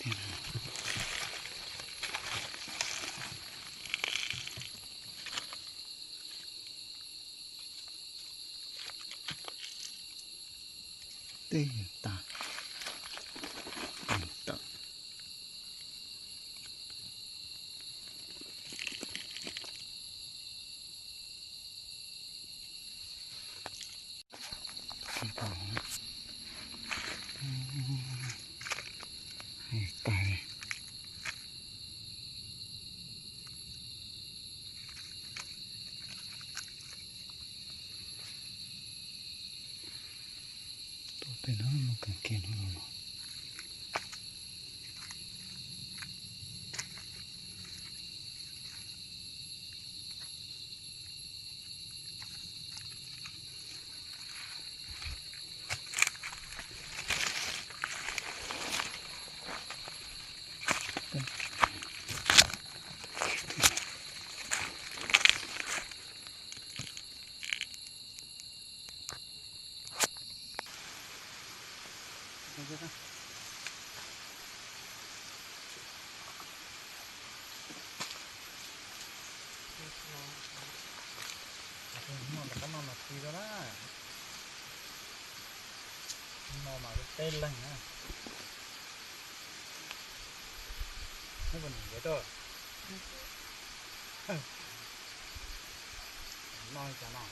Tiag. Tej tas tawm. Hais tas li. Tuaj pem no mus kawm kiag no los no. No mas qab no mas tsis tau na. No mas peb leeg na. Neb puas nyiam ntev tuaj? Noj li cas no?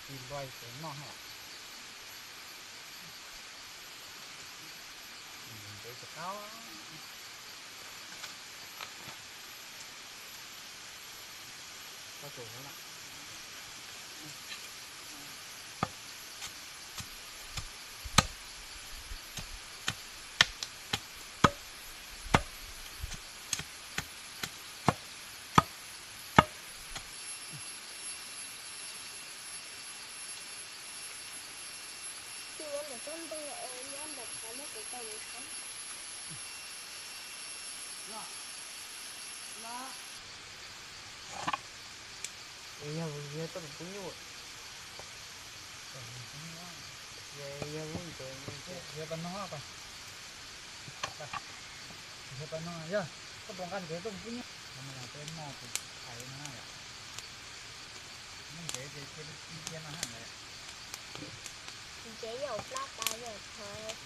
Tsis npaj ces noj ha. Ntev tsis qab. Koj tus no na. Es yog yog tuaj tus pub nyuj, yog yog lub ntawd, yog pas no pas, yog pas no yog koj puas nqa ntsev tuaj tus pub nyuj no mas peb noj tus thaiv no na yom. Muaj ntsev ces cia li ci cia no na. Ntsev yog plab tas yog thaiv.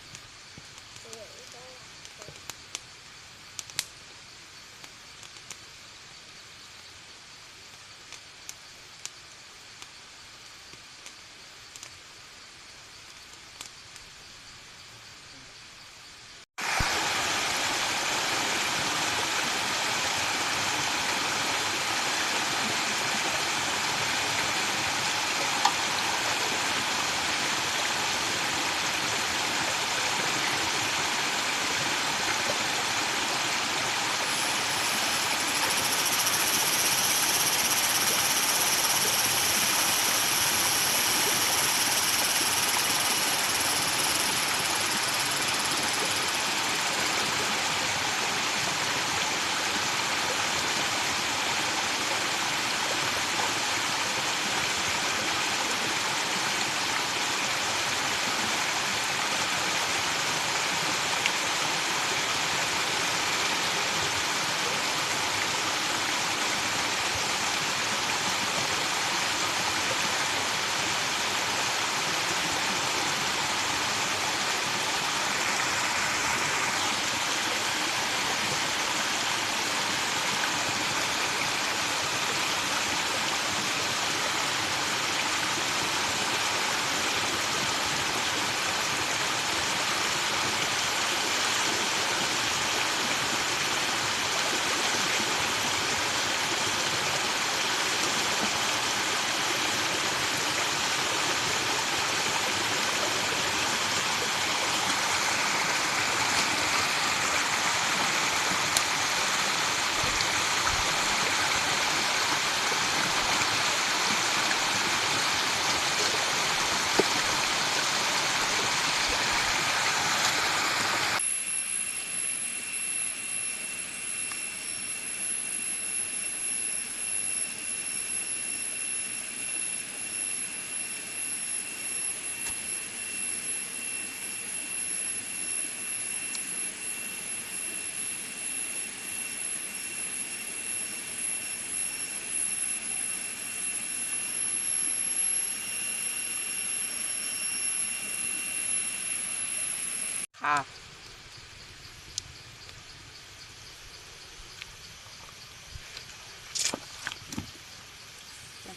Qhav.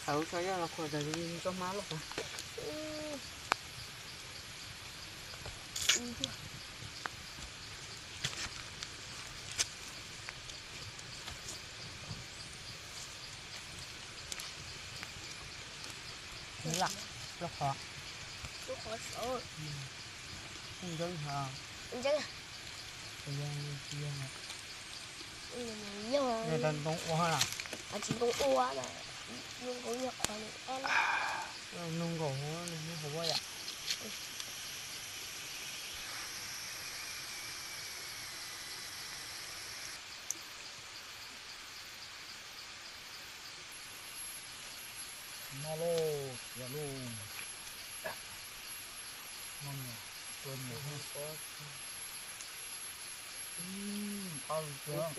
Qhav tso yog los khuam tas li tso hmab loj qhav. Lam, loj qhov. Loj qhov saud. Ntseeb. Ntseeb. Yog ntoo ua na. Tsis ntoo ua na. Zoo nkaus yog qhov, zoo nkaus hauv yam. No lauj, tiav lauj. No nyias tua nyias thiab. Qab tiag.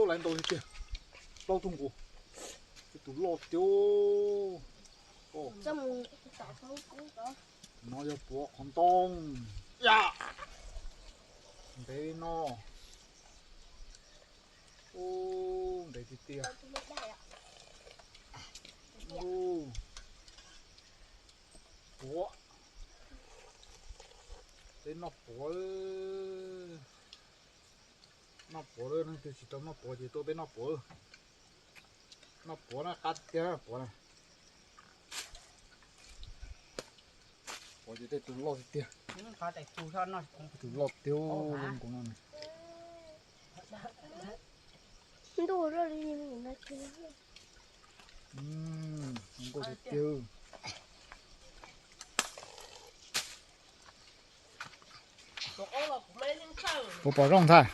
Laiv ntau tiag tiag. Plaub tug nkaus. Tus loj tiag. No yog puav qhov ntoo. Ntev li no. Ntev tiag tiag. Puav. Peb noj puav. Noj puav, leej twg tsis tau noj puav ces tuaj peb noj puav. Noj puav na, qab tiag puav na. Puav ces tej tus loj tiag tiag. Tus loj tiag zoo nkaus no. Zoo nkaus tiag tiag. Puas pom zoo ntag?